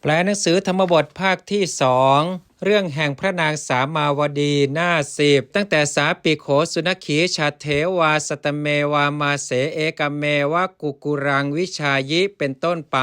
แปลหนังสือธรรมบทภาคที่สอง เรื่องแห่งพระนางสามาวดี หน้าสิบ ตั้งแต่ สาปิโข สุนักขี ชัตเถวา สัตเมวา มาเส เอกเมวะ กุกุรัง วิชายิ เป็นต้นไป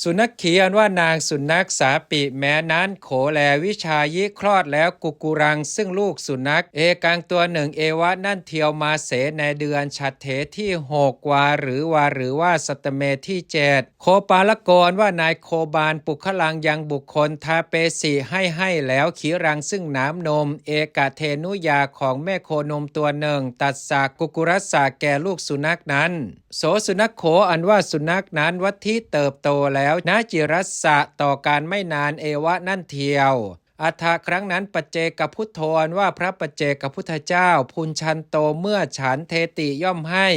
สุนักขีอันว่านางสุนัก สาปิแม้นั้น โขแล วิชายิคลอดแล้วกุกุรังซึ่งลูกสุนัก เอกังตัวหนึ่ง เอวะนั่นเทียว มาเสในเดือนชัตเถที่หก วาหรือวาหรือว่าสัตเมที่เจ็ด โคปาลกรว่านายโคบาล ปุคลังยังบุคคล ทาเปสิให้ให้แล้ว ขีรังซึ่งน้ำนม เอกเทนุยาของแม่โคนมตัวหนึ่ง ตัสสะกุกุรัสสะแก่ลูกสุนัขนั้น โสสุนัขโขอันว่าสุนัขนั้นวัตถิเติบโตแล้ว นาจิรัสสะต่อการไม่นาน เอวะนั่นเทียว อัฏฐะครั้งนั้น ปัจเจกพุทโธอันว่าพระปัจเจกพุทธเจ้า พุญชันโตเมื่อฉัน เทติย่อมให้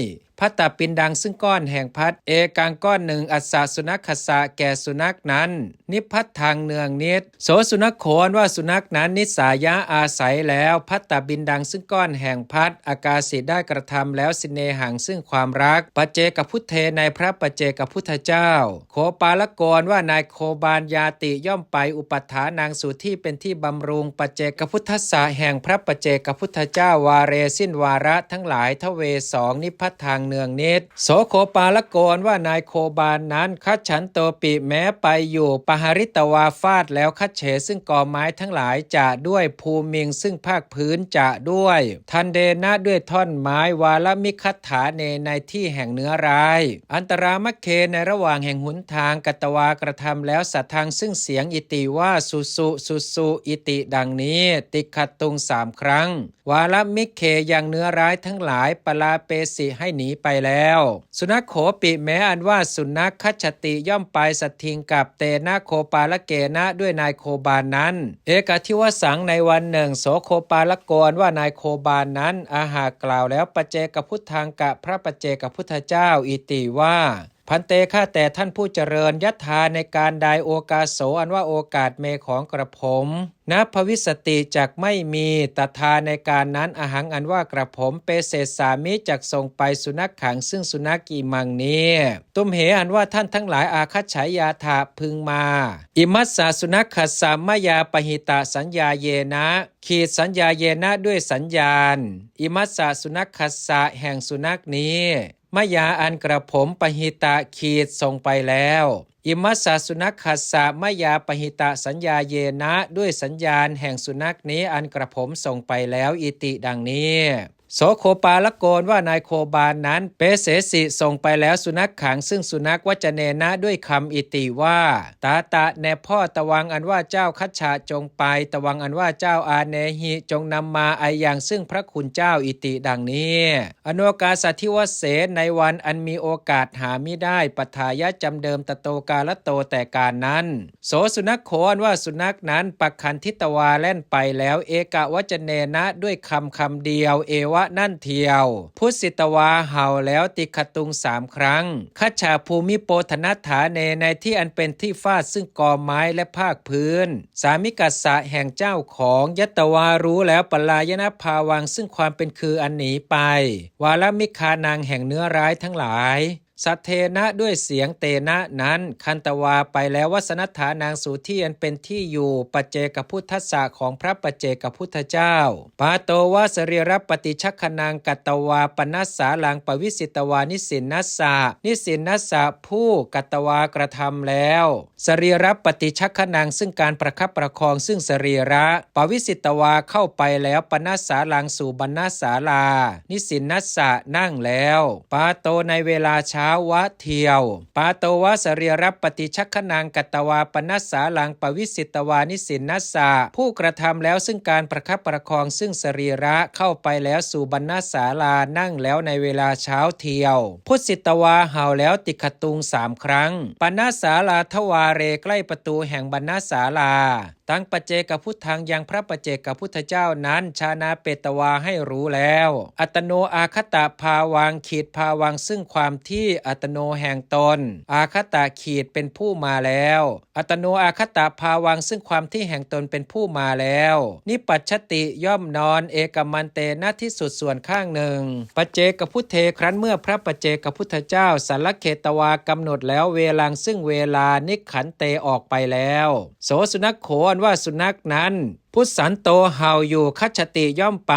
พัตตปินดังซึ่งก้อนแห่งพัด เอกังก้อนหนึ่ง อัสสะสุนัขขัสสะแก่สุนัขนั้น นิพพัทธังเนืองนิด โสสุนัขโขอันว่าสุนัขนั้น นิสสายะอาศัยแล้ว พัตตบินดังซึ่งก้อนแห่งพัด อากาสิได้กระทำแล้ว สิเนหังซึ่งความรัก ปัจเจกพุทเทในพระปัจเจกพุทธเจ้า โคปาลกรว่านายโคบาล ยาติย่อมไป อุปัฏฐานังสู่ที่เป็นที่บำรุง ปัจเจกพุทธัสสะแห่งพระปัจเจกพุทธเจ้า วาเรสิ้นวาระทั้งหลาย ทเวสอง นิพพัทธังเนืองนิด โสโคปาลกรว่านายโคบาลนั้น คัจฉันโตปิแม้ไปอยู่ ปหริตวาฟาดแล้ว คัจเฉซึ่งกอไม้ทั้งหลาย จะด้วย ภูมิงซึ่งภาคพื้น จะด้วย ทันเดนะด้วยท่อนไม้ วาลมิคัฏฐาเนในที่แห่งเนื้อร้าย อันตรามัคเคในระหว่างแห่งหนทาง กัตตวากระทำแล้ว สัทธังซึ่งเสียง อิติว่า สุสุ สุสุ อิติดังนี้ ติขตุงสามครั้ง วาลมิคเคยังเนื้อร้ายทั้งหลาย ปลาเปสิให้หนีไปแล้ว สุนัขโขปิแม้อันว่าสุนัข คัจฉติย่อมไป สัทธิงกับ เตนะโคปาลเกนะด้วยนายโคบาลนั้น เอกทิวสังในวันหนึ่ง โสโคปาลกรว่านายโคบาลนั้น อาหากกล่าวแล้ว ปัจเจกพุทธังกะพระปัจเจกพุทธเจ้า อิติว่า พันเต ข้าแต่ท่านผู้เจริญ ยัตถาในการใด โอกาโสอันว่าโอกาสเมของกระผม นภวิสติจักไม่มี ตถาในการนั้น อหังอันว่ากระผม เปเสสามิจักส่งไป สุนัขขังซึ่งสุนัข อิมังนี้ ตุมเหอันว่าท่านทั้งหลาย อาคัจฉายาถะพึงมา อิมัสสะสุนัขขัสสะมะยาปหิตะสัญญาเยนะ ขีดสัญญาเยนะด้วยสัญญาณ อิมัสสะสุนัขขัสสะแห่งสุนัขนี้ มะยาอันกระผม ปหิตะขีดส่งไปแล้ว อิมัสสะสุนัขขัสสะมะยาปหิตะสัญญาเยนะด้วยสัญญาณแห่งสุนัขนี้อันกระผมส่งไปแล้ว อิติดังนี้ โสโคปาลกรว่านายโคบาลนั้น เปเสสิส่งไปแล้ว สุนัขขังซึ่งสุนัข วจเนนะด้วยคำ อิติว่า ตาตะแน่พ่อ ตวังอันว่าเจ้า คัจฉะจงไป ตวังอันว่าเจ้า อาเนหิจงนำมา อายังซึ่งพระคุณเจ้า อิติดังนี้ อโนกาสาธิวเสนในวันอันมีโอกาสหามิได้ ปัฏฐายะจำเดิม ตโตกาลโตแต่การนั้น โสสุนัขโขอันว่าสุนัขนั้น ปักขันทิตวาแล่นไปแล้ว เอกวจเนนะด้วยคำคำเดียว เอวะนั่นเทียว พุสิตวาเห่าแล้ว ติขตุงสามครั้ง คัจฉาภูมิโปธนัฏฐาเนในที่อันเป็นที่ฟาดซึ่งกอไม้และภาคพื้น สามิกัสสะแห่งเจ้าของ ยัตวารู้แล้ว ปลายนภาวังซึ่งความเป็นคืออันหนีไป วาลมิคานังแห่งเนื้อร้ายทั้งหลาย สัทเทนะด้วยเสียง เตนะนั้น คันตวาไปแล้ว วสนัฏฐานังสู่ที่อันเป็นที่อยู่ ปัจเจกพุทธัสสะของพระปัจเจกพุทธเจ้า ปาโตวะสรีรปฏิชักขนัง กัตตวาปนัสสาลัง ปวิสิตวานิสินนัสสะ นิสินนัสสะผู้กัตตวากระทำแล้ว สรีรปฏิชักขนังซึ่งการประคับประคองซึ่งสรีระ ปวิสิตวาเข้าไปแล้ว ปนัสสาลังสู่บรรณศาลา นิสินนัสสะนั่งแล้ว ปาโตในเวลาเช้าวะเทียว ปาโตวะสรีรปฏิชักขนัง กัตตวาปนัสสาลัง ปวิสิตวานิสินนัสสะผู้กระทำแล้วซึ่งการประคับประคองซึ่งสรีระเข้าไปแล้วสู่บรรณศาลานั่งแล้วในเวลาเช้าเทียว พุสิตวาเห่าแล้ว ติขตุงสามครั้ง ปนัสสาลาทวาเรใกล้ประตูแห่งบรรณศาลา ຕັງປັດເຈກະພຸດທັງ ຍັງພະປັດເຈກະພຸດທະເຈົ້ານັ້ນ ຊານາເປຕະວາ ໃຫ້ຮູ້ແລ້ວ. ອັດຕະໂນອາຄະຕະພາວັງ ຂີດພາວັງ ຊຶ່ງຄວາມທີ່ອັດຕະໂນແຫ່ງຕົນ, ອາຄະຕະ ຂີດ ເປັນຜູ້ມາແລ້ວ. ອັດຕະໂນອາຄະຕະພາວັງ ຊຶ່ງຄວາມທີ່ແຫ່ງຕົນເປັນຜູ້ມາແລ້ວ. ນິປັດຊະຕິ ຍ່ອມນອນ, ເອກະມັນເຕນະ ທີ່ສຸດສ່ວນຂ້າງໜຶ່ງ. ປັດເຈກະພຸດເທ ຄຄັ້ນເມື່ອພະປັດເຈກະພຸດທະເຈົ້າ ສັນລະເຂຕະວາ ກຳນົດແລ້ວເວລັງ ຊຶ່ງເວລາ, ນິກຂັນເຕ ອອກໄປແລ້ວ. ໂສສຸນັກໂຂ ອັນວ່າສຸນັກນັ້ນ ພຸດສັນໂຕ ເຫົ່າຢູ່, ຄັດຊະຕິ ຍ່ອມໄປ,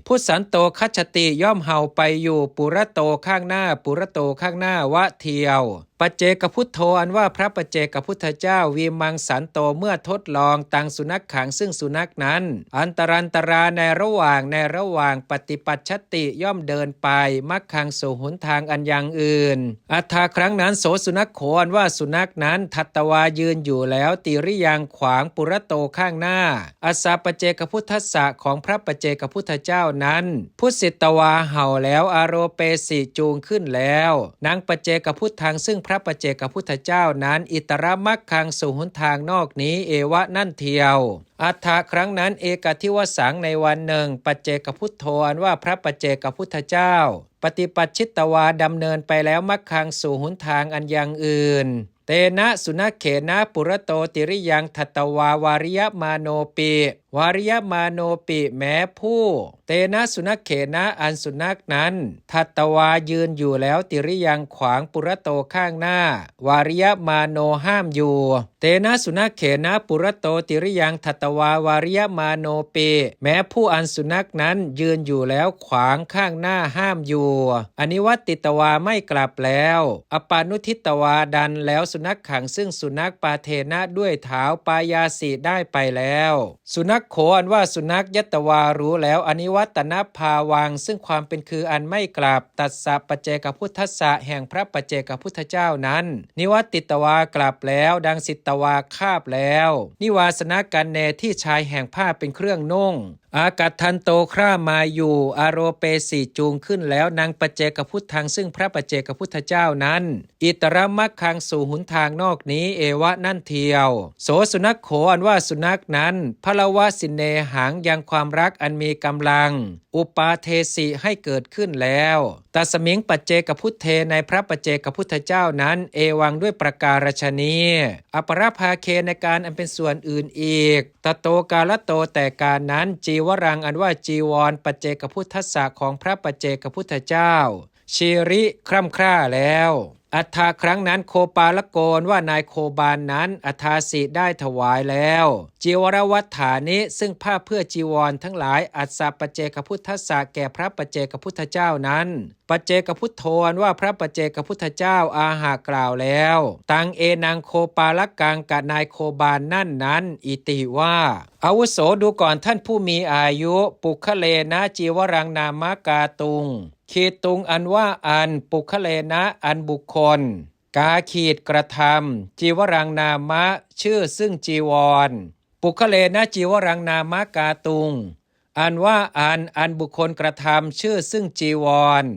ພຸດສັນໂຕ ຄັດຊະຕິ ຍ່ອມເຫົ່າໄປຢູ່, ປຸຣະໂຕ ຂ້າງໜ້າ, ປຸຣະໂຕ ຂ້າງໜ້າ, ວະ ທ່ຽວ. ປັດເຈກະພຸດໂທ ອັນວ່າພະປັດເຈກະພຸດທະເຈົ້າ ວິມັງສັນໂຕ ເມື່ອທົດລອງ ຕັງສຸນັກຂັງ ຊຶ່ງສຸນັກນັ້ນ, ອັນຕະຣັນຕະຣາ ໃນລະຫວ່າງ, ໃນລະຫວ່າງ, ປະຕິປັດຊະຕິ ຍ່ອມເດີນໄປ, ມັກຂັງ ສູ່ຫົນທາງອັນຢ່າງອື່ນ. ອັດຖະ ຄຄັ້ງນັ້ນ ໂສສຸນັກໂຂ ອັນວ່າສຸນັກນັ້ນ ທັດຕະວາ ຢືນຢູ່ແລ້ວ, ຕິລິຍັງ ຂວາງ, ປຸຣະໂຕ ຂ້າງໜ້າ, ອັດສະປັດເຈກະພຸດທັດສະ ຂອງພະປັດເຈກະພຸດທະເຈົ້ານັ້ນ ພຸດສິດຕະວາ ເຫົ່າແລ້ວ, ອາໂຣເປສິ ຈູງຂຶ້ນແລ້ວ, ນັງປັດເຈກະພຸດທັງ ຊຶ່ງພະປັດເຈກະພຸດທະເຈົ້ານັ້ນ ອິຕະຣະມັກຂັງ ສູ່ຫົນທາງນອກນີ້, ເອວະ ນັ້ນທ່ຽວ. ອັດຖະ ຄຄັ້ງນັ້ນ ເອກະທິວະສັງ ໃນວັນໜຶ່ງ, ປັດເຈກະພຸດໂທ ອັນວ່າພະປັດເຈກະພຸດທະເຈົ້າ ປະຕິປັດຊິດຕະວາ ດຳເນີນໄປແລ້ວ ມັກຂັງ ສູ່ຫົນທາງອັນຢ່າງອື່ນ. ເຕນະສຸນັກເຂນະ ປຸຣະໂຕ ຕິລິຍັງ ທັດຕະວາ ວາຣິຍະມາໂນປິ, ວາຣິຍະມາໂນປິ ແມ້ຜູ້. ເຕນະສຸນັກເຂນະ ອັນສຸນັກນັ້ນ ທັດຕະວາ ຢືນຢູ່ແລ້ວ, ຕິລິຍັງ ຂວາງ, ປຸຣະໂຕ ຂ້າງໜ້າ, ວາຣິຍະມາໂນ ຫ້າມຢູ່. ເຕນະສຸນັກເຂນະ ປຸຣະໂຕ ຕິລິຍັງ ທັດຕະວາ ວາຣິຍະມາໂນປິ, ແມ້ຜູ້ອັນສຸນັກນັ້ນ ຢືນຢູ່ແລ້ວ, ຂວາງ, ຂ້າງໜ້າ, ຫ້າມຢູ່. ອະນິວັດຕິຕະວາ ໄມ່ກັບແລ້ວ. ອະປະນຸທິດຕະວາ ດັນແລ້ວສຸນັກຂັງ ຊຶ່ງສຸນັກປາເທນະ ດ້ວຍເທົ້າ, ປາຍາສິ ໄດ້ໄປແລ້ວ. ສຸນັກໂຂ ອັນວ່າສຸນັກ ຍັດຕະວາ ຮູ້ແລ້ວ ອະນິວັດຕະນະພາວັງ ຊຶ່ງຄວາມເປັນຄືອັນໄມ່ກັບ ຕັດສະປັດເຈກະພຸດທັດສະ ແຫ່ງພະປັດເຈກະພຸດທະເຈົ້ານັ້ນ, ນິວັດຕິຕະວາ ກັບແລ້ວ, ດັ່ງສິດຕະວາ ຄາບແລ້ວ. ນິວາສະນະກັນແນ ທີ່ຊາຍແຫ່ງຜ້າເປັນເຄື່ອງນຸ່ງ. ອາກັດທັນໂຕ ຄຣາມາຢູ່, ອາໂຣເປສິ ຈູງຂຶ້ນແລ້ວ, ນັງປັດເຈກະພຸດທັງ ຊຶ່ງພະປັດເຈກະພຸດທະເຈົ້ານັ້ນ, ອິຕະຣະມັກຂັງ ສູ່ຫົນທາງນອກນີ້, ເອວະ ນັ້ນທ່ຽວ. ໂສສຸນັກໂຂ ອັນວ່າສຸນັກນັ້ນ, ພະລະວະສິເນຫັງ ຍັງຄວາມລັກອັນມີກຳລັງ, ອຸປາເທສິ ໃຫ້ເກີດຂຶ້ນແລ້ວ. ຕັດສະມິງປັດເຈກະພຸດເທ ໃນພະປັດເຈກະພຸດທະເຈົ້ານັ້ນ, ເອວັງ ດ້ວຍປະກາລະຊະນີ. ອະປະຣະພາເຄ ໃນການອັນເປັນສ່ວນອື່ນອີກ. ຕະໂຕກາລະໂຕ ແຕ່ການນັ້ນ, ຈີວະລັງ ອັນວ່າຈີວອນ, ປັດເຈກະພຸດທັດສະ ຂອງພະປັດເຈກະພຸດທະເຈົ້າ, ຊີຣິ ຄຣໍ້າຄຣາແລ້ວ. ອັດຖະ ຄຄັ້ງນັ້ນ ໂຄປາລະໂກ ອັນວ່ານາຍໂຄບານນັ້ນ, ອະທາສິ ໄດ້ຖວາຍແລ້ວ, ຈີວະຣະວັດຖານິ ຊຶ່ງຜ້າເພື່ອຈີວອນທັງຫຼາຍ, ອັດສະປັດເຈກະພຸດທັດສະ ແກ່ພະປັດເຈກະພຸດທະເຈົ້ານັ້ນ. ປັດເຈກະພຸດໂທ ອັນວ່າພະປັດເຈກະພຸດທະເຈົ້າ, ອາຫະ ກ່າວແລ້ວ, ຕັງເອນັງໂຄປາລະກັງ ກະນາຍໂຄບານນັ້ນນັ້ນ, ອິຕິ ວ່າ. ອາວຸໂສ ດູກ່ອນທ່ານຜູ້ມີອາຍຸ, ປຸກຄະເລນະ ຈີວະລັງ ນາມະ ກາຕຸງ, ຂີດຕຸງ ອັນວ່າອັນ, ປຸກຄະເລນະ ອັນບຸກຄົນ, ກາ ຂີດ ກະທຳ, ຈີວະລັງ ນາມະ ຊື່ ຊຶ່ງຈີວອນ, ປຸກຄະເລນະ ຈີວະລັງ ນາມະ ກາຕຸງ, ອັນວ່າອັນ, ອັນບຸກຄົນກະທຳ ຊື່ ຊຶ່ງຈີວອນ.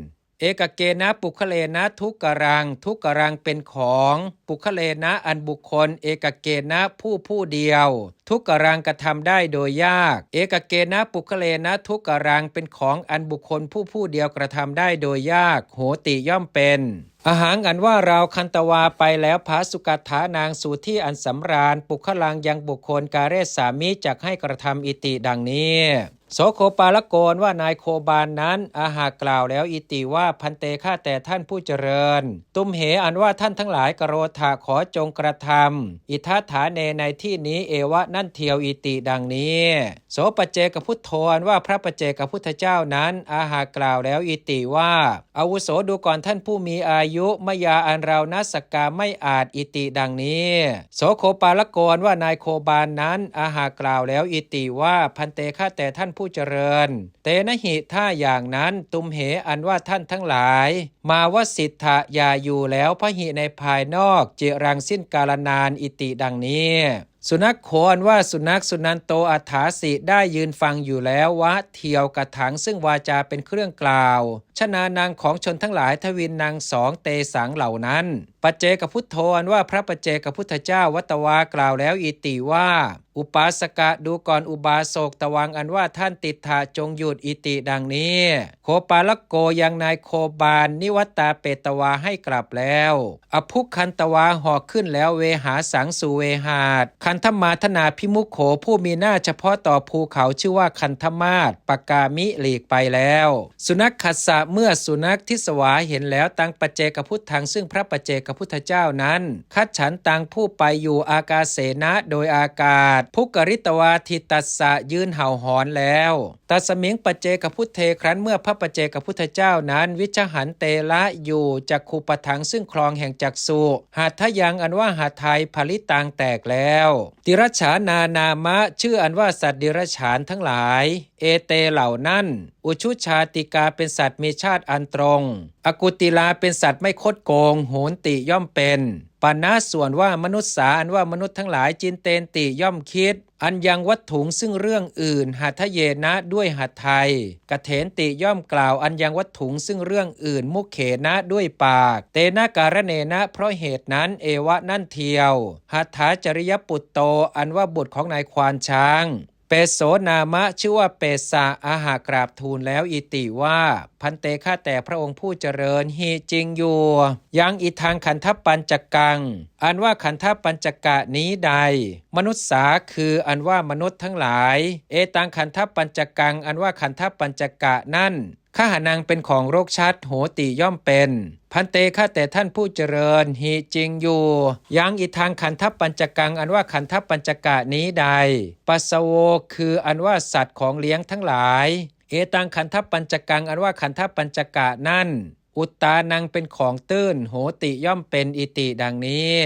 ເອກະເກນະ ປຸກຄະເລນະ ທຸກກະລັງ, ທຸກກະລັງ ເປັນຂອງ, ປຸກຄະເລນະ ອັນບຸກຄົນ, ເອກະເກນະ ຜູ້ຜູ້ດຽວ, ທຸກກະລັງ ກະທຳໄດ້ໂດຍຍາກ, ເອກະເກນະ ປຸກຄະເລນະ ທຸກກະລັງ ເປັນຂອງອັນບຸກຄົນຜູ້ຜູ້ດຽວກະທຳໄດ້ໂດຍຍາກ, ໂຫຕິ ຍ່ອມເປັນ. ອະຫັງ ອັນວ່າເຮົາ, ຄັນຕະວາ ໄປແລ້ວ, ພາສຸກັດຖານັງ ສູ່ທີ່ອັນສຳລານ, ປຸກຄະລັງ ຍັງບຸກຄົນ, ກາເຣສາມິ ຈັກໃຫ້ກະທຳ, ອິຕິ ດັ່ງນີ້. ໂສໂຄປາລະໂກ ອັນວ່ານາຍໂຄບານນັ້ນ, ອາຫະ ກ່າວແລ້ວ, ອິຕິ ວ່າ, ພັນເຕ ຂ້າແຕ່ທ່ານຜູ້ຈະເລີນ, ຕຸມເຫ ອັນວ່າທ່ານທັງຫຼາຍ, ກະໂຣທະ ຂໍຈົ່ງກະທຳ, ອິດຖະຖາເນ ໃນທີ່ນີ້, ເອວະ ນັ້ນທ່ຽວ, ອິຕິ ດັ່ງນີ້. ໂສປັດເຈກະພຸດໂທ ອັນວ່າພະປັດເຈກະພຸດທະເຈົ້ານັ້ນ, ອາຫະ ກ່າວແລ້ວ, ອິຕິ ວ່າ. ອາວຸໂສ ດູກ່ອນທ່ານຜູ້ມີອາຍຸ, ມະຍາ ອັນເຮົານະສະກາໄມ່ອາດ, ອິຕິ ດັ່ງນີ້. ໂສໂຄປາລະໂກ ອັນວ່ານາຍໂຄບານນັ້ນ, ອາຫະ ກ່າວແລ້ວ, ອິຕິ ວ່າ, ພັນເຕ ຂ້າແຕ່ທ່ານຜູ້ຈະເລີນ, ເຕນະຫິ ຖ້າຢ່າງນັ້ນ, ຕຸມເຫ ອັນວ່າທ່ານທັງຫຼາຍ, ມາວະສິດຖະ ຢ່າຢູ່ແລ້ວ, ພະຫິ ໃນພາຍນອກ, ຈິລັງ ສິ້ນກາລະນານ, ອິຕິ ດັ່ງນີ້. ສຸນັກໂຂ ອັນວ່າສຸນັກ, ສຸນັນໂຕ ອັດຖາສິ ໄດ້ຢືນຟັງຢູ່ແລ້ວ, ວະ ທ່ຽວ, ກະຖັງ ຊຶ່ງວາຈາເປັນເຄື່ອງກ່າວ, ຊະນານັງ ຂອງຊົນທັງຫຼາຍ, ທະວິນນັງ ສອງເຕສັງ ເຫຼົ່ານັ້ນ. ປັດເຈກະພຸດໂທ ອັນວ່າພະປັດເຈກະພຸດທະເຈົ້າ, ວັດຕະວາ ກ່າວແລ້ວ, ອິຕິ ວ່າ. ອຸປາສະກະ ດູກ່ອນອຸບາສົກ ຕະວັງອັນວ່າທ່ານຕິດຖະ ຈົ່ງຢຸດ ອິຕິ ດັ່ງນີ້. ໂຄປາລະໂກ ຍັງນາຍໂຄບານ ນິວັດຕາເປຕະວາ ໃຫ້ກລັບແລ້ວ. ອະພຸກຄັນຕະວາ ຫອກຂຶ້ນແລ້ວ ເວຫາສັງ ສູ່ເວຫາດ. ຄັນທະມາທະນາພິມຸໂຂ ຜູ້ມີໜ້າສະເພາະຕໍ່ພູເຂົາ ຊື່ວ່າຄັນທະມາດ ປະກາມິ ຫຼີກໄປແລ້ວ. ສຸນັກຂັດສະ ເມື່ອສຸນັກທິດສະວາເຫັນແລ້ວ ຕັງປັດເຈກະພຸດທັງ ຊຶ່ງພະປັດເຈກະພຸດທະເຈົ້ານັ້ນ ຄັດສັນຕັງ ຜູ້ໄປຢູ່ອາກາເສນະ ໂດຍອາກາດ ພຸກກະລິຕະວາທິຕັດສະ ຢືນເຫົ່າຫອນແລ້ວ. ຕັດສະມິງປັດເຈກະພຸດເທ ຄລັ້ນເມື່ອພະປັດເຈກະພຸດທະເຈົ້ານັ້ນ ວິຈະຫັນເຕລະ ຢູ່ຈັກຂຸປະຖັງ ຊຶ່ງຄລອງແຫ່ງຈັກສຸ ຫັດທະຍັງ ອັນວ່າຫະໄທ ຜະລິຕັງ ແຕກແລ້ວ. ຕິລັດສານານາມະ ຊື່ອັນວ່າສັດເດຍລະສານທັງຫຼາຍ ເອເຕເຫຼົ່ານັ້ນ ອຸຊຸຊາຕິກາ ເປັນສັດມີຊາດອັນຕຣົງ ອະກຸຕິລາ ເປັນສັດໄມ່ຄົດໂກງ ໂຫນຕິ ຍ່ອມເປັນ ປະນະ ສ່ວນວ່າມະນຸດສາ ອັນວ່າມະນຸດທັງຫຼາຍ ຈິນເຕນຕິ ຍ່ອມຄິດ ອັນຍັງວັດຖຸງ ຊຶ່ງເລື່ອງອື່ນ ຫັດທະເຍນະ ດ້ວຍຫະໄທ ກະເຖນຕິ ຍ່ອມກ່າວ ອັນຍັງວັດຖຸງ ຊຶ່ງເລື່ອງອື່ນ ມຸກເຂນະ ດ້ວຍປາກ ເຕນະກາລະເນນະ ເພາະເຫດນັ້ນ ເອວະ ນັ້ນທຽວ ຫັດຖາຈະລິຍະປຸດໂຕ ອັນວ່າບຸດຂອງນາຍຄວານຊ້າງ ເປໂສນາມະ ຊື່ວ່າເປສະ ອາຫາກາບທູນແລ້ວ ອິຕິ ວ່າ ພັນເຕ ຂ້າແຕ່ພະອົງຜູ້ຈະເລີນ ຫິ ຈິງຢູ່ ຍັງ ອິທັງ ຂັນທະປັນຈະກັງ ອັນວ່າຂັນທະປັນຈະກະນີ້ໃດ ມະນຸດສາ ຄືອັນວ່າມະນຸດທັງຫຼາຍ ເອຕັງ ຂັນທະປັນຈະກັງ ອັນວ່າຂັນທະປັນຈະກະນັ້ນ ຄະຫານັງ ເປັນຂອງໂລກສັດ ໂຫຕິ ຍ່ອມເປັນ ພັນເຕ ຂ້າແຕ່ທ່ານຜູ້ຈະເລີນ ຫິ ຈິງຢູ່ ຍັງ ອິທັງ ຂັນທະປັນຈະກັງ ອັນວ່າຂັນທະປັນຈະກະນີ້ໃດ ປັດສະໂວ ຄືອັນວ່າສັດຂອງລ້ຽງທັງຫຼາຍ ເອຕັງ ຂັນທະປັນຈະກັງ ອັນວ່າຂັນທະປັນຈະກະນັ້ນ ອຸດຕານັງ ເປັນຂອງຕື້ນ ໂຫຕິ ຍ່ອມເປັນ ອິຕິ ດັ່ງນີ້.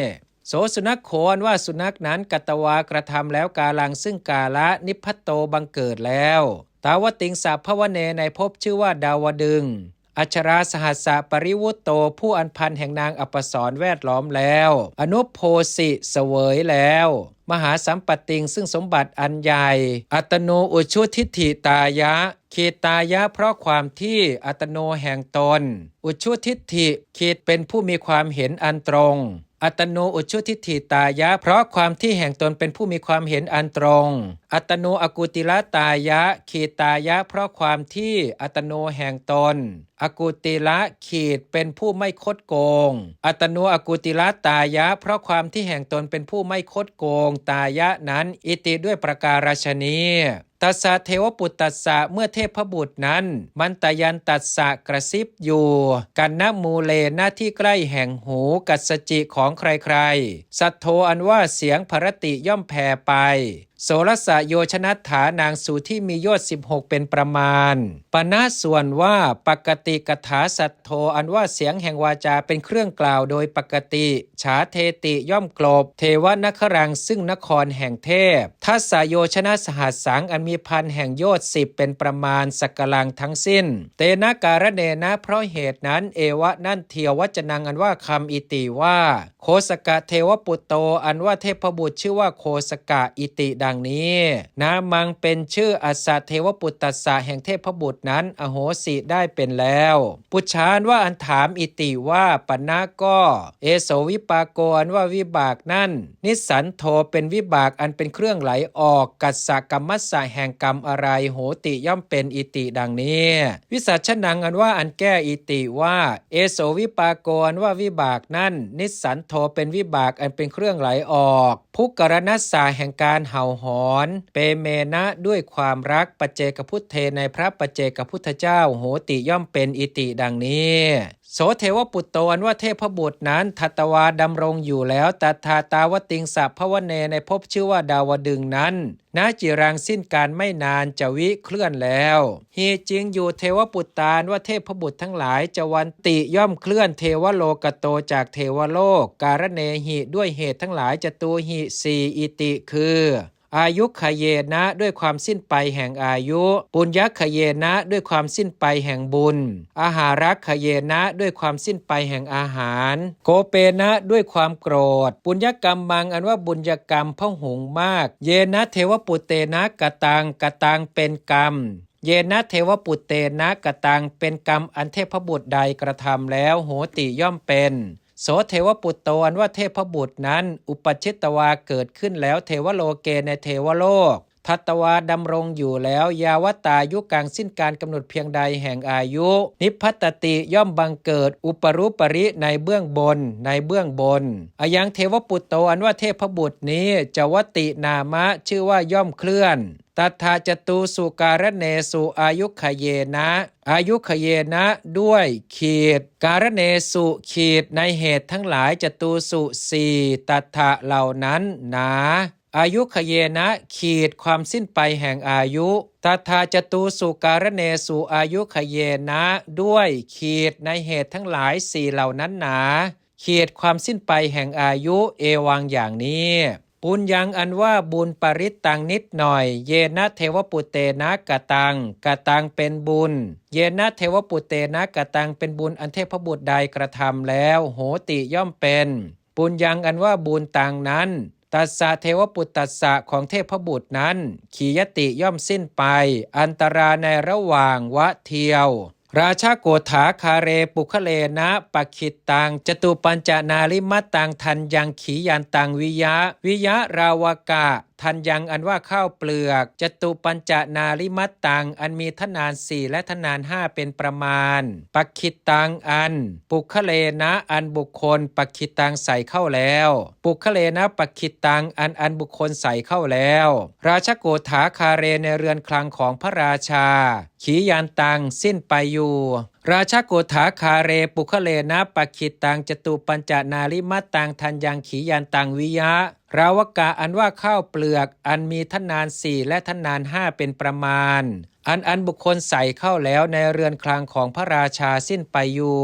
ໂສສຸນັກໂຂ ອັນວ່າສຸນັກນັ້ນ ກະຕະວາ ກະທຳແລ້ວ ກາລັງ ຊຶ່ງກາລະ ນິບພັດໂຕ ບັງເກີດແລ້ວ ຕາວະຕິງສະພະວະເນ ໃນພົບຊື່ວ່າດາວະດຶງ ອັດຊະລາສະຫັດສະປະລິວຸດໂຕ ຜູ້ອັນພັນແຫ່ງນາງອະປະສອນແວດລ້ອມແລ້ວ ອະນຸໂພສິ ສະເຫວີຍແລ້ວ ມະຫາສຳປະຕິງ ຊຶ່ງສົມບັດອັນໃຫຍ່ ອັດຕະໂນອຸດຊຸທິດຖິຕາຍະ ຂີດຕາຍະ ເພາະຄວາມທີ່ອັດຕະໂນແຫ່ງຕົນ ອຸດຊຸທິດຖິ ຂີດເປັນຜູ້ມີຄວາມເຫັນອັນຕົງ ອັດຕະໂນອຸດຊຸທິດຖິຕາຍະ ເພາະຄວາມທີ່ແຫ່ງຕົນເປັນຜູ້ມີຄວາມເຫັນອັນຕົງ ອັດຕະໂນອະກຸຕິລະຕາຍະ ຂີດຕາຍະ ເພາະຄວາມທີ່ອັດຕະໂນແຫ່ງຕົນ ອະກຸຕິລະ ຂີດເປັນຜູ້ໄມ່ຄົດໂກງ ອັດຕະໂນອະກຸຕິລະຕາຍະ ເພາະຄວາມທີ່ແຫ່ງຕົນເປັນຜູ້ໄມ່ຄົດໂກງ ຕາຍະ ນັ້ນ ອິຕິ ດ້ວຍປະກາລະຊະນີ້. ຕັດສະເທວະປຸດຕັດສະ ເມື່ອເທບພະບຸດນັ້ນ ມັນຕະຍັນຕັດສະ ກະຊິບຢູ່ ກັນນະມູເລນະ ທີ່ໃກ້ແຫ່ງຫູ ກັດສະຈິ ຂອງໃຄໆ ສັດໂທ ອັນວ່າສຽງພະລະຕິ ຍ່ອມແຜ່ໄປ ໂສລະສະໂຍຊະນັດຖານາງ ສູທີ່ມີໂຍດສິບຫົກເປັນປະມານ ປະນະ ສ່ວນວ່າ ປະກະຕິກະຖາສັດໂທ ອັນວ່າສຽງແຫ່ງວາຈາເປັນເຄື່ອງກ່າວໂດຍປະກະຕິ ສາເທຕິ ຍ່ອມກົບ ເທວະນະຄະລັງ ຊຶ່ງນະຄອນແຫ່ງເທບ ທັດສະໂຍຊະນະສະຫັດສັງ ອັນມີພັນແຫ່ງໂຍດສິບເປັນປະມານ ສັກກະລັງ ທັງສິ້ນ ເຕນະກາລະເນນະ ເພາະເຫດນັ້ນ ເອວະ ນັ້ນທຽວ ວັດຈະນັງ ອັນວ່າຄຳ ອິຕິ ວ່າ ໂຄສະກະເທວະປຸດໂຕ ອັນວ່າເທບພະບຸດຊື່ວ່າໂຄສະກະ ອິຕິ ດັ່ງນີ້ ນາມັງ ເປັນຊື່ ອັດສະເທວະປຸດຕັດສະ ແຫ່ງເທບພະບຸດນັ້ນ ອະໂຫສິ ໄດ້ເປັນແລ້ວ ປຸດຊາ ອັນວ່າອັນຖາມ ອິຕິ ວ່າ ປະນະ ກໍ ເອໂສວິປາໂກ ອັນວ່າວິບາກນັ້ນ ນິດສັນໂທ ເປັນວິບາກອັນເປັນເຄື່ອງໄຫຼອອກ ກັດສະກຳມັດສະ ແຫ່ງກຳອະໄລ ໂຫຕິ ຍ່ອມເປັນ ອິຕິ ດັ່ງນີ້ ວິສັດຊະນັງ ອັນວ່າອັນແກ້ ອິຕິ ວ່າ ເອໂສວິປາໂກ ອັນວ່າວິບາກນັ້ນ ນິດສັນໂທ ເປັນວິບາກອັນເປັນເຄື່ອງໄຫຼອອກ ພຸກກະລະນັດສະ ແຫ່ງການເຫົ່າຫອນ ເປເມນະ ດ້ວຍຄວາມລັກ ປັດເຈກະພຸດເທ ໃນພະປັດເຈກະພຸດທະເຈົ້າ ໂຫຕິ ຍ່ອມເປັນ ອິຕິ ດັ່ງນີ້ ໂສເທວະປຸດໂຕ ອັນວ່າເທບພະບຸດນັ້ນ ທັດຕະວາ ດຳລົງຢູ່ແລ້ວ ຕັດຖາຕາວະຕິງສະພະວະເນ ໃນພົບຊື່ວ່າດາວະດຶງນັ້ນ ນະຈິລັງ ສິ້ນການໄມ່ນານ ຈະວິ ເຄື່ອນແລ້ວ ຫິ ຈິງຢູ່ ເທວະປຸດຕາ ອັນວ່າເທບພະບຸດທັງຫຼາຍ ຈະວັນຕິ ຍ່ອມເຄື່ອນ ເທວະໂລກະໂຕ ຈາກເທວະໂລກ ກາລະເນຫິ ດ້ວຍເຫດທັງຫຼາຍ ຈະຕູຫິ ສີ່ ອິຕິ ຄື ອາຍຸຂະເຍນະ ດ້ວຍຄວາມສິ້ນໄປແຫ່ງອາຍຸ ປຸນຍັກຂະເຍນະ ດ້ວຍຄວາມສິ້ນໄປແຫ່ງບຸນ ອາຫາຣັກຂະເຍນະ ດ້ວຍຄວາມສິ້ນໄປແຫ່ງອາຫານ ໂກເປນະ ດ້ວຍຄວາມໂກຣດ ປຸນຍະກຳມັງ ອັນວ່າບຸນຍະກຳພະຫຸງມາກ ເຍນະເທວະປຸດເຕນະກະຕັງ ກະຕັງເປັນກຳ ເຍນະເທວະປຸດເຕນະກະຕັງ ເປັນກຳອັນເທບພະບຸດໃດກະທຳແລ້ວ ໂຫຕິ ຍ່ອມເປັນ ໂສເທວະປຸດໂຕ ອັນວ່າເທພະບຸດນັ້ນ ອຸປະຊິດຕະວາ ເກີດຂຶ້ນແລ້ວ ເທວະໂລເກ ໃນເທວະໂລກ ທັດຕະວາ ດຳລົງຢູ່ແລ້ວ ຍາວະຕາຍຸກັງ ສິ້ນການກຳນົດພຽງໃດແຫ່ງອາຍຸ ນິບພັດຕະຕິ ຍ່ອມບັງເກີດ ອຸປະຣູປະຣິ ໃນເບື້ອງບົນ ໃນເບື້ອງບົນ ອະຍັງເທວະປຸດໂຕ ອັນວ່າເທພະບຸດນີ້ ຈະວັດຕິນາມະ ຊື່ວ່າຍ່ອມເຄື່ອນ ຕັດຖະຈະຕູສຸກາລະເນສຸ ອາຍຸຂະເຍນະ ອາຍຸຂະເຍນະ ດ້ວຍ ຂີດ ກາລະເນສຸ ຂີດ ໃນເຫດທັງຫຼາຍ ຈະຕູສຸ ສີ່ ຕັດຖະ ເຫຼົ່ານັ້ນ ໜາ ອາຍຸຂະເຍນະ ຂີດ ຄວາມສິ້ນໄປແຫ່ງອາຍຸ ຕັດຖະຈະຕູສຸກາລະເນສຸ ອາຍຸຂະເຍນະ ດ້ວຍ ຂີດ ໃນເຫດທັງຫຼາຍ ສີ່ ເຫຼົ່ານັ້ນ ໜາ ຂີດ ຄວາມສິ້ນໄປແຫ່ງອາຍຸ ເອວັງ ຢ່າງນີ້ ປຸນຍັງ ອັນວ່າບຸນປະລິດຕັງ ນິດໜ້ອຍ ເຍນະເທວະປຸດເຕນະ ກະຕັງ ກະຕັງ ເປັນບຸນ ເຍນະເທວະປຸດເຕນະ ກະຕັງ ເປັນບຸນອັນເທພະບຸດໃດກະທຳແລ້ວ ໂຫຕິ ຍ່ອມເປັນ ປຸນຍັງ ອັນວ່າບຸນຕັງ ນັ້ນ ຕັດສະເທວະປຸດຕັດສະ ຂອງເທພະບຸດນັ້ນ ຂີຍະຕິ ຍ່ອມສິ້ນໄປ ອັນຕະລາ ໃນລະຫວ່າງ ວະ ທ່ຽວ ລາຊະໂກຖາຄາເຣ ປຸກຄະເລນະ ປະຄິດຕັງ ຈະຕຸປັນຈະນາລິມັດຕັງ ທັນຍັງ ຂີຍັນຕັງ ວິຍະ ວິຍະລາວະກະ ທັນຍັງ ອັນວ່າຂ້າວເປືອກ ຈະຕຸປັນຈະນາລິມັດຕັງ ອັນມີທະນານສີ່ ແລະ ທະນານຫ້າເປັນປະມານ ປະຄິດຕັງ ອັນ ປຸກຄະເລນະ ອັນບຸກຄົນ ປະຄິດຕັງ ໃສ່ເຂົ້າແລ້ວ ປຸກຄະເລນະ ປະຄິດຕັງ ອັນອັນບຸກຄົນໃສ່ເຂົ້າແລ້ວ ລາຊະໂກຖາຄາເຣ ໃນເຮືອນຄລັງຂອງພະລາຊາ ຂີຍັນຕັງ ສິ້ນໄປຢູ່ ລາຊະໂກຖາຄາເຣ ປຸກຄະເລນະ ປະຄິດຕັງ ຈະຕຸປັນຈະນາລິມັດຕັງ ທັນຍັງ ຂີຍັນຕັງ ວິຍະ ລາວະກະ ອັນວ່າຂ້າວເປືອກ ອັນມີທະນານສີ່ ແລະ ທະນານຫ້າເປັນປະມານ ອັນອັນບຸກຄົນໃສ່ເຂົ້າແລ້ວ ໃນເຮືອນຄລັງຂອງພະລາຊາ ສິ້ນໄປຢູ່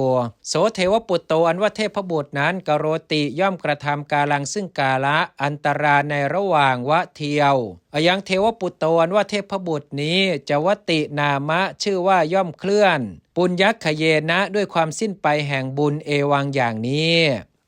ໂສເທວະປຸດໂຕ ອັນວ່າເທພະບຸດນັ້ນ ກະໂຣຕິ ຍ່ອມກະທຳ ກາລັງ ຊຶ່ງກາລະ ອັນຕະລາ ໃນລະຫວ່າງ ວະ ທ່ຽວ ອະຍັງເທວະປຸດໂຕ ອັນວ່າເທພະບຸດນີ້ ຈະວັດຕິນາມະ ຊື່ວ່າຍ່ອມເຄື່ອນ ປຸນຍັກຂະເຍນະ ດ້ວຍຄວາມສິ້ນໄປແຫ່ງບຸນ ເອວັງ ຢ່າງນີ້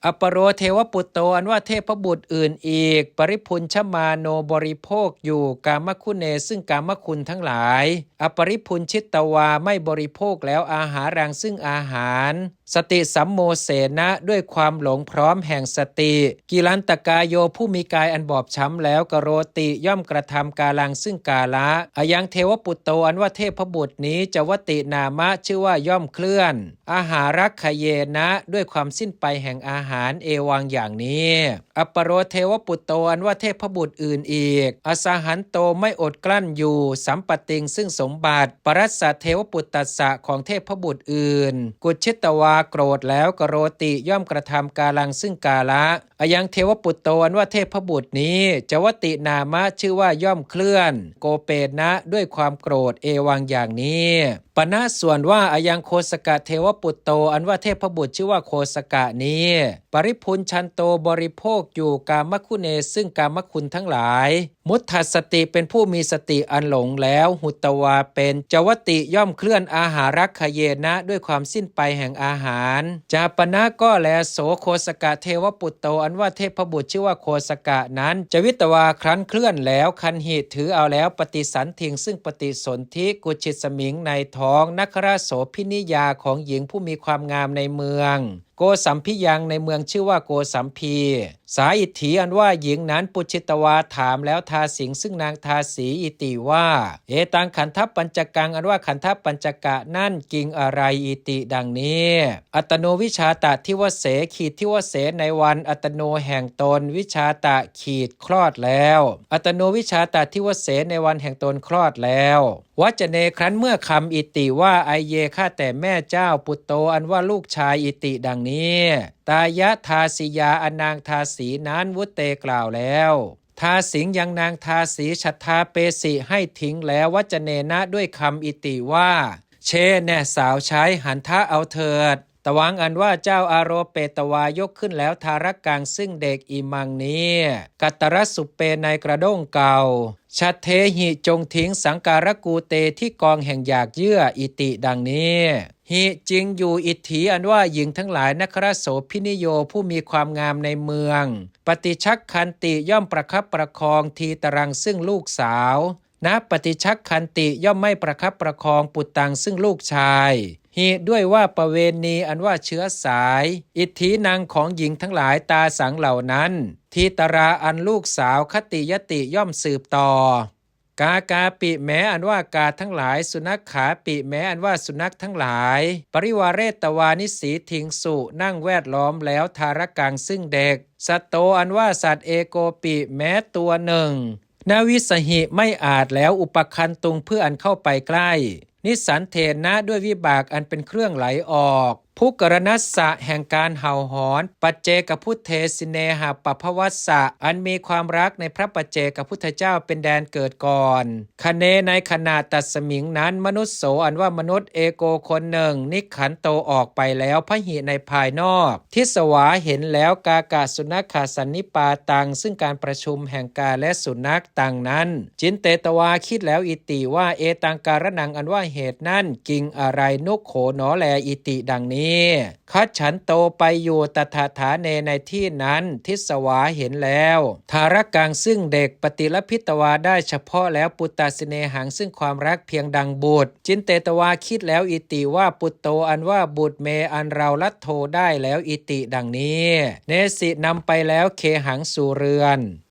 ອະປະໂລເທວະປຸດໂຕ ອັນວ່າເທພະບຸດອື່ນອີກ ປະລິພຸນຊະມາໂນ ບໍລິໂພກຢູ່ ກາມະຄຸເນ ຊຶ່ງກາມະຄຸນທັງຫຼາຍ ອະປະລິພຸນຊິດຕະວາ ໄມ່ບໍລິໂພກແລ້ວ ອາຫາລັງ ຊຶ່ງອາຫານ ສະຕິສຳໂມເສນະ ດ້ວຍຄວາມຫຼົງພ້ອມແຫ່ງສະຕິ ກິລັນຕະກາໂຍ ຜູ້ມີກາຍອັນບອບຊ້ຳແລ້ວ ກະໂຣຕິ ຍ່ອມກະທຳ ກາລັງ ຊຶ່ງກາລະ ອະຍັງເທວະປຸດໂຕ ອັນວ່າເທພະບຸດນີ້ ຈະວັດຕິນາມະ ຊື່ວ່າຍ່ອມເຄື່ອນ ອາຫາລັກຂະເຍນະ ດ້ວຍຄວາມສິ້ນໄປແຫ່ງອາຫານ ເອວັງ ຢ່າງນີ້ ອະປະໂລເທວະປຸດໂຕ ອັນວ່າເທພະບຸດອື່ນອີກ ອະສະຫັນໂຕ ໄມ່ອົດກລັ້ນຢູ່ ສຳປະຕິງ ຊຶ່ງສົມບັດ ປະລັດສະເທວະປຸດຕັດສະ ຂອງເທພະບຸດອື່ນ ກຸດຊິດຕະວາ ໂກຣດແລ້ວ ກະໂຣຕິ ຍ່ອມກະທຳ ກາລັງ ຊຶ່ງກາລະ ອະຍັງເທວະປຸດໂຕ ອັນວ່າເທພະບຸດນີ້ ຈະວັດຕິນາມະ ຊື່ວ່າຍ່ອມເຄື່ອນ ໂກເປນະ ດ້ວຍຄວາມໂກຣດ ເອວັງ ຢ່າງນີ້ ປະນະ ສ່ວນວ່າ ອະຍັງໂຄສະກະເທວະປຸດໂຕ ອັນວ່າເທພະບຸດຊື່ວ່າໂຄສະກະນີ້ ປະລິພຸນຊັນໂຕ ບໍລິໂພກຢູ່ ກາມະຄຸເນ ຊຶ່ງກາມະຄຸນທັງຫຼາຍ ມຸດທັດສະຕິ ເປັນຜູ້ມີສະຕິອັນຫຼົງແລ້ວ ຮຸດຕະວາ ເປັນ ຈະວັດຕິ ຍ່ອມເຄື່ອນ ອາຫາລັກຂະເຍນະ ດ້ວຍຄວາມສິ້ນໄປແຫ່ງອາຫານ ຈາປະນະ ກໍແລ ໂສໂຄສະກະເທວະປຸດໂຕ ອັນວ່າເທພະບຸດຊື່ວ່າໂຄສະກະນັ້ນ ຈະວິດຕະວາ ຄັ້ນເຄື່ອນແລ້ວ ຄັນຫິ ຖືເອົາແລ້ວ ປະຕິສັນທິງ ຊຶ່ງປະຕິສົນທິ ກຸດຊິດສະມິງ ໃນທ້ອງ ນະຄະລະໂສພິນິຍາ ຂອງຍິງຜູ້ມີຄວາມງາມໃນເມືອງ ໂກສັມພິຍັງ ໃນເມືອງຊື່ວ່າໂກສັມພີ ສາອິດຖີ ອັນວ່າຍິງນັ້ນ ປຸດຊິດຕະວາ ຖາມແລ້ວທາສິງ ຊຶ່ງນາງທາສີ ອິຕິວ່າ ເອຕັງຂັນທະປັນຈະກັງ ອັນວ່າຂັນທະປັນຈະກະນັ້ນ ກິງອະໄລ ອິຕິ ດັ່ງນີ້ ອັດຕະໂນວິຊາຕະທິວະເສ ຂີດທິວະເສ ໃນວັນອັດຕະໂນແຫ່ງຕົນ ວິຊາຕະ ຂີດ ຄລອດແລ້ວ ອັດຕະໂນວິຊາຕະທິວະເສ ໃນວັນແຫ່ງຕົນຄລອດແລ້ວ ວັດຈະເນ ຄັ້ນເມື່ອຄຳ ອິຕິ ວ່າ ໄອເຍ ຂ້າແຕ່ແມ່ເຈົ້າ ປຸດໂຕ ອັນວ່າລູກຊາຍ ອິຕິ ດັ່ງນີ້ ຕາຍະທາສີຍາ ອັນນາງທາສີນັ້ນ ວຸດເຕ ກ່າວແລ້ວ ທາສິງ ຍັງນາງທາສີ ສັດທາເປສິ ໃຫ້ຖິງແລ້ວ ວັດຈະເນນະ ດ້ວຍຄຳ ອິຕິ ວ່າ ເຊ ແນ່ສາວໃຊ້ ຫັນທະ ເອົາເທີດ ຕະວັງ ອັນວ່າເຈົ້າ ອາໂຣເປຕະວາ ຍົກຂຶ້ນແລ້ວ ທາຣະກັງ ຊຶ່ງເດັກ ອິມັງ ນີ້ ກັດຕະຣະສຸເປ ໃນກະດ້ງເກົ່າ ສັດເທຫິ ຈົ່ງຖິງ ສັງກາຣະກູເຕ ທີ່ກອງແຫ່ງຢາກເຍື່ອ ອິຕິ ດັ່ງນີ້ ຫິ ຈິງຢູ່ ອິດຖີ ອັນວ່າຍິງທັງຫຼາຍ ນະຄະລະໂສພິນິໂຍ ຜູ້ມີຄວາມງາມໃນເມືອງ ປະຕິຊັກຂັນຕິ ຍ່ອມປະຄັບປະຄອງ ທີຕະລັງ ຊຶ່ງລູກສາວ ນະປະຕິຊັກຂັນຕິ ຍ່ອມໄມ່ປະຄັບປະຄອງ ປຸດຕັງ ຊຶ່ງລູກຊາຍ หิด้วยว่าประเวณีอันว่าเชื้อสาย อิทธินังของหญิงทั้งหลายตาสังเหล่านั้น ทีตราอันลูกสาวคติยติย่อมสืบต่อ กากาปิแม้อันว่ากาทั้งหลาย สุนัขขาปิแม้อันว่าสุนัขทั้งหลาย ปริวาเรตวานิสีทิงสุ นั่งแวดล้อมแล้วทารกังซึ่งเด็ก สัตโตอันว่าสัตว์ เอโกปิแม้ตัวหนึ่ง นวิสหิไม่อาจแล้ว อุปคันตุงเพื่ออันเข้าไปใกล้ นิสันเทนะด้วยวิบากอันเป็นเครื่องไหลออก ภุกรณัสสะแห่งการเห่าหอน ปัจเจกพุทเทสิเนหะปภวัสสะ อันมีความรักในพระปัจเจกพุทธเจ้าเป็นแดนเกิดก่อน คเนในขณะตัดสมิงนั้น มนุษย์โสอันว่ามนุษย์ เอโกคนหนึ่ง นิขันโตออกไปแล้ว พหิในภายนอก ทิสวาเห็นแล้ว กากะสุนัขะสันนิปาตัง ซึ่งการประชุมแห่งกาและสุนัขตังนั้น จินเตตวาคิดแล้ว อิติว่า เอตังการณังอันว่าเหตุนั้น กิงอะไร นุโขหนอแล อิติดังนี้ คัจฉันโตไปอยู่ ตถาฐาเนในที่นั้น ทิสวาเห็นแล้ว ทารกังซึ่งเด็ก ปฏิลพิตวาได้เฉพาะแล้ว ปุตตาสิเนหังซึ่งความรักเพียงดังบุตร จินเตตวาคิดแล้ว อิติว่า ปุตโตอันว่าบุตร เมอันเราลัทโธได้แล้ว อิติดังนี้ เนสินำไปแล้ว เคหังสู่เรือน